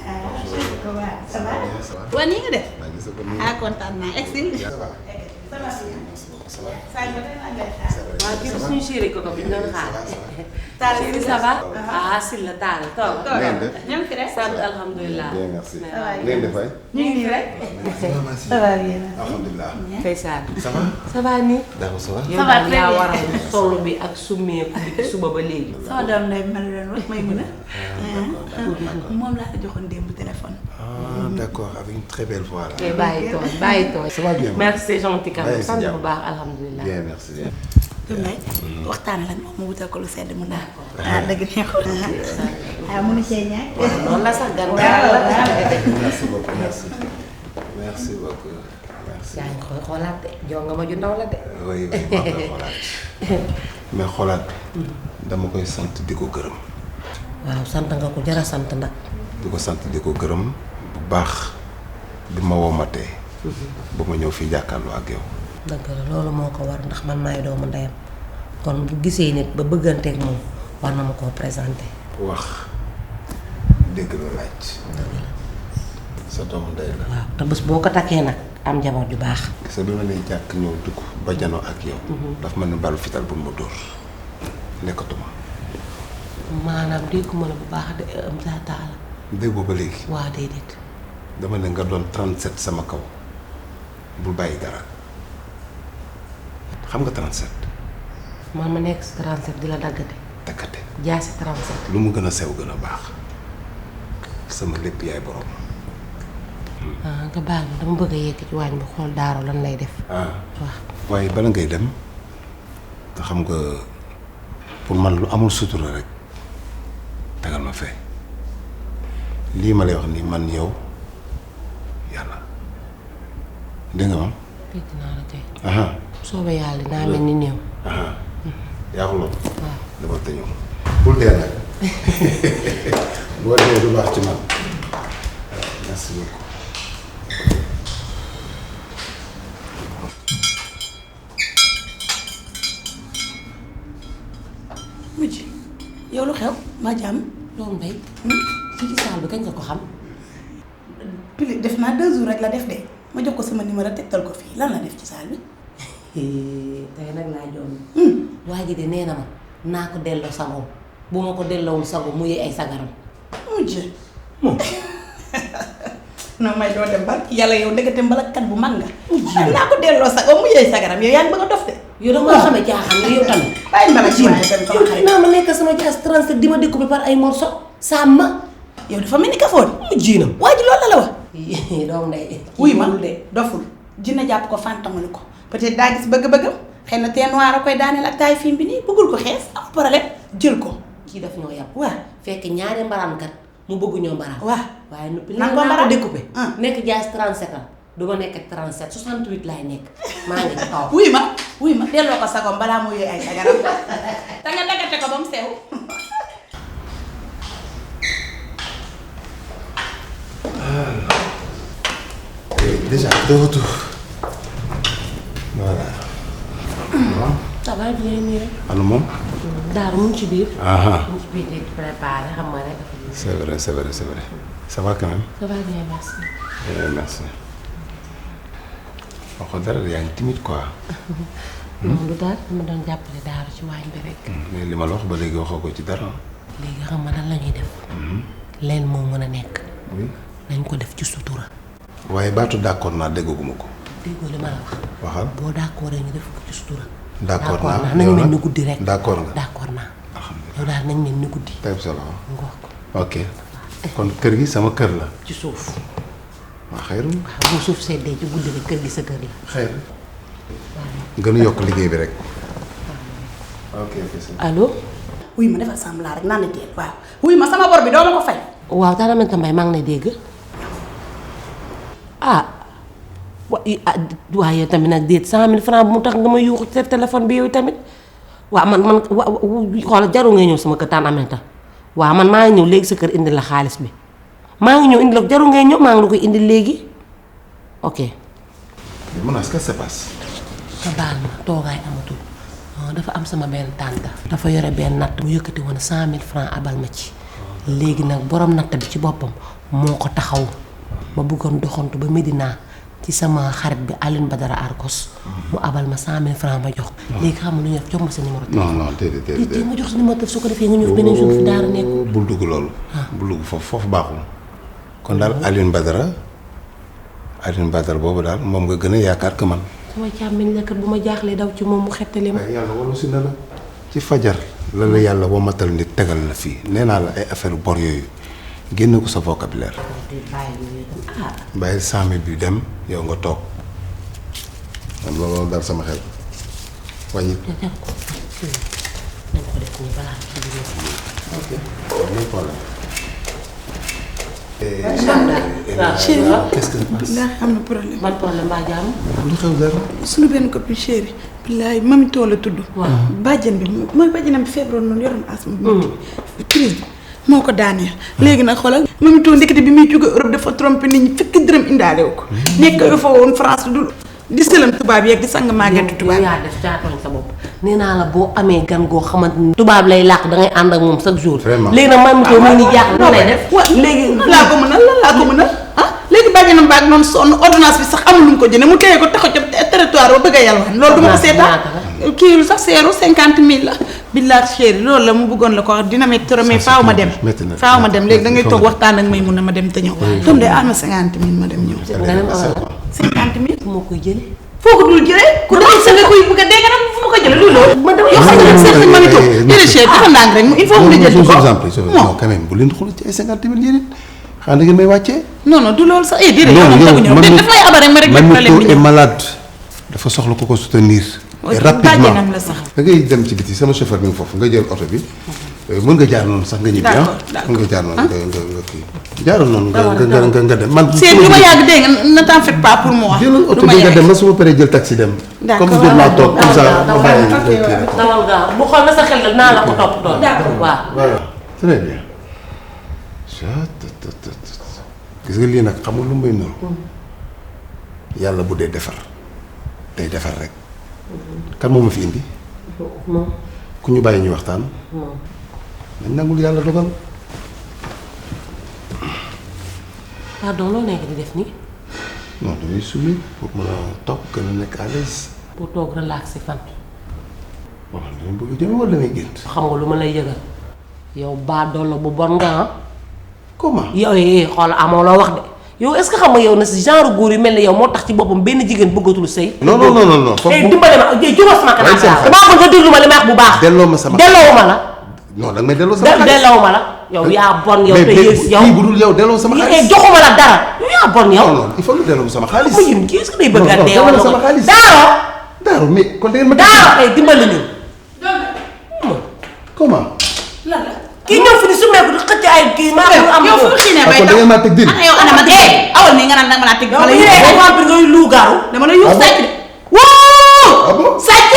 ça va. waa nii nga def. ah kontaan naa egsi. ça va. waaw kii suñu chéri koko bi ñu doon xaar. Talla chéri ça va. ah Sylla Talla toog. ñoom fi rek. sant alhamdulilah. bien merci. ngeen def ay. ñu ngi nii rek. ça va bien. alhamdulilah. Ndeysaan. ça va. ça va nii. d'accord ça va. yow daal yaa waral solo bi ak summeeku bi suba ba léegi. sama doom ndey bi ma la doon wax may mën a. moom laa la joxoon démb téléphone. ah d'accord avec une très belle voix là. bàyyi tooñ bàyyi tooñ. ça va bien. merci c'est gentil quand même. Merci, sant Diaw. bu baax alhamdulilah. bien merci bien. Diouf Ndeye waxtaan lañ moom mu wutal ko lu sedd mu naan. ah dëgg neexul. ah mënu cee ñàkk. noonu la sax gan. merci beaucoup merci. merci beaucoup merci. yaa ngi koy xoolaat de jonga ma ju ndaw la de. oui oui maa koy xoolaat mais xoolaat dama koy sant di ko gërëm. waaw sant nga ko jara sant nag. di ko sant di ko gërëm bu baax bi ma womatee. ba ma ñëw fii jàkkaarloo ak yow. dëgg la loolu moo ko war ndax man maay doomu ndeyam kon bu gisee nit ba bëgganteeg moom war na ma koo présenté. wax dégg la laaj. sa doomu ndey la. waaw te bés boo ko takkee nag am njaboot ju baax. sa bi ma ne jàkk ñëw dugg ba janoo ak yow. daf ma ne balu fital bu ma dóor nekkatuma. maanaam dégguma la bu baax de saa Talla. déggoo ba léegi. waa déedéet. dama ne nga doon 37 sama kaw bul bàyyi dara xam nga 37. man ma nekk si 37 di la daggate. takkate jaasi 37. lu mu gën a sew gën a baax sama lépp yaay borom. ah nga baal ma dama bëgg a yegg ci waañ bi xool daaro lan lay def. ah waaw waaye bala ngay dem te xam nga pour man lu amul sutura rek tegal ma fee lii ma lay wax nii man yow yàlla dégg nga ma. dégg naa la kay. aha soobee yàlla dinaa mel ni néew. aha yaa ko loolu. waaw dama te ñëw bul dee nag boo dee du baax ci man merci beaucoup. mujj yow lu xew ma jàmm. loolu mbay. fii ci saal bi kañ nga ko xam. pili def naa 2 jours rek la def de ma jox ko sama numéro tegtal ko fii lan la def ci saal bi. tey nag laa joon waa ji de nee na ma naa ko delloo sagoom bu ma ko delloowul sagoom mu yee ay sagaram. mujj non may doo dem ba yàlla yow ndekete mbalakat bu mag nga. naa ko delloo sagoom mu yee sagaram yow yaa ngi bëgg a dof de. yow da nga xamee jaaxal nga yow tamit. bàyyi mbala ci waaye tamit sama xarit. naa ma nekk sama jaas 37 di ma découpé par ay morceaux. sàmm. yow dafa mel ni kafoon. mu jiinam. waa ji loolu la la wax. doom ndey. wuy ma doful dina jàpp ko fantamali ko peut-être daa gis bëgg-bëggam xëy na tee noir a koy daaneel ak taay film bi nii bëggul ko xees am problème jël ko. kii daf ñoo yàpp. waaw fekk ñaari mbaraamkat mu bëgg ñoo mbaraam. waaw waaye noppi nan ko naa ko mbaraam découpé. ah. nekk jaas 37 ans du ma nekk 37 68 laay nekk maa ngi ci kaw. wuy ma delloo ko sagom balaa mu yooyu ay sagaram te nga daggate ko ba mu sew. déjà de retour voilà. ça va bien nii rek. ana moom. Daaru mu ngi ci biir. aha mu ngi ci biir di préparé xam nga rek. c'est vrai c'est vrai c'est vrai ça va quand même. ça va bien merci. merci. waxoo dara yaa ngi timide quoi. moom du dara dama doon jàppale Daaru ci waañ bi rek. mais li ma la wax ba léegi waxoo ko ci dara. léegi xam nga lan la ñuy def. leen moo mën a nekk. oui. nañ ko def ci sutura. waaye baatu d'accord naa déggaguma ko. déggoo li ma la wax. waxal. boo d'accord ñu def ko ci sutura. d'accord naa nañu yow mel nag ni guddi rek. d'accord nga. d'accord naa. alhamdulilah yow daal nañ mel ni guddi. tey sa loxo. nga wax ko ok kon kër gi sama kër la. ci suuf. waa xayru. waaw bu suuf seddee ci guddi rek kër gi sa kër la. xayru. gën a yokk liggéey bi rek. ok ok. allo. wuy ma defal semblant rek naan na teel waaw wuy ma sama bor bi doo ma ko fay. waaw dara mel mbay maa ngi lay dégg. waaye tamit nag déet 100 000 francs bu mu tax nga ma yuuxu ci téléphone bi yow tamit waaw man xoolal jarul ngay ñëw sama kër taan amenta waaw man maa ngi ñëw léegi sa kër indi la xaalis bi maa ngi ñëw indi la jarul ngay ñëw maa ngi la koy indi léegi ok. Mounass qu'est-ce qui se passe. nga baal ma toogaay amatul dafa am sama benn tante dafa yore benn natt mu yëkkati woon 100 000 francs abal ma ci léegi nag borom natt bi ci boppam moo ko taxaw ma bëggoon doxantu ba Medina ci sama xarit bi Alioune Badara Arcos mu abal ma 100 000 francs ma jox. léegi xam nga lu ñuy def jox ma sa numéro. non déedéet ma jox sa numéro su ko defee nga ñëw beneen jour fi daara nekk. bul dugg loolu. bul dugg foofu baaxul. kon daal Alioune Badara boobu daal moom nga gën a yaakaar que man. sama càmmiñ la kat bu ma jaaxlee daw ci moom mu xettali ma. yàlla wala si na la ci fajar la yàlla wamatal nit tegal la fii nee naa la ay affaire bor yooyu génn ko sa vocabulaire. bàyyil 100 000 bi dem yow nga toog man loolu dal sama xel wàññi. nañ ko def nii balaa ok non problème. qu'est-ce que billaay am na problème. ban problème baa jàmm. lu xew dara. suñu benn copine chérie billaay mami tool la tudd. bàjjen bi mooy bàjjenam bi feebaroon noonu yoroon asma bi crise bi moo ko daaneel. léegi nag xoolal mami tool ndekete bi muy jóge Europe dafa trompé nit ñi fekk dërëm indaale wu ko. nekk fa woon France du di sëlam tubaab yeeg di sang màggetu tubaab. yaa def jaatoon sa bopp nee naa la boo amee gan goo xamante ni tubaab lay làq da ngay ànd ak moom chaque jour. vraiment léegi nag man mii mu ngi jaaxle nu lay def. léegi laa ko mënal lan laa ko mënal ah léegi bàjjenam baag noonu sonn ordonnance bi sax amul lu mu ko jëne mu téye ko taxaw ca territoire ba bëgg a yalwaan loolu duma ko seetaan kii lu sax seeru 50 000 la billahi chéri loolu la mu bëggoon la ko wax dina métti trop mais faaw ma dem léegi da ngay toog waxtaan ak may mun na ma dem te ñëw tom de alma 50 000 ma dem ñëw 50 000 fu ma koy jëlee foo ko dul jëlee ku dul sa nga koy bëgg a dégg nag fu ma ko jëlee luy loolu man dama yoo xam ne seet ma mi toog déedéet chéri dafa ndànk rek il faut mu jël ko non quand même bu leen xool ci ay 50 000 yéen xanaa da ngeen may wàccee. non du loolu sax déedéet yow moom taguñu daf may abal rek ma rek problème bi est malade dafa soxla ko soutenir. et rapidement da ngay dem ci biti sama chauffeur bi nga foofu nga jël oto bi mën nga jaar noonu sax nga ñibbi mën nga jaar noonu nga kii jaaroon noonu nga dem man c'est lu ma yàgg dégg nga ne t'en fais pas pour moi jëlal oto bi nga dem man su ma paree jël taxi dem comme jot naa toog comme ça ma bàyyi dawal gaaw bu xool na sa xel naa la ko topp tool waaw voilà très bien gis nga lii nag xam nga lu may nuru yàlla bu dee defar day defar rek kan moo ma fi indi moom ku ñu bàyyi ñu waxtaan nañ nangul yàlla dogal pardon loo nekk di def nii non dañuy summi pour mën a toog gën a nekk à l'aise pour toog relaxé fan waaw dañu bëgg jëm wala damay gént xam nga lu ma lay yëgal yow baa doolo bu bon nga ah comment yow xool amoo loo wax de yow est-ce que xam nga yow na si genre góor yu mel ne yow moo tax ci boppam benn jigéen bëggatul sëy. non foofu dimbale ma jógal sama kanam damaa bëgg nga déglu ma li ma wax bu baax. delloo ma sama delloowuma la. non da nga may delloo sama xaalis delloowuma la. yow yaa bon yow te yow mais bu dul yow delloo sama xaalis. joxuma la dara yow yaa bon yow. non il faut que delloo sama xaalis. ma yëm kii est-ce que day bëgg a dee wala sama xaalis. Daaro mais kon da ngeen ma. Daaro dimbali ñu. comment. lan la. kii ñëw fi ni su meeku di xëcc ay kii maa ngi am. yow fu mu xiinee bay kon da ngeen maa teg dil. yow ana ma awal nii nga naan danga ma laa teg. yow ngay lu gaaru dama la yuux sàcc de. ah bon sàcc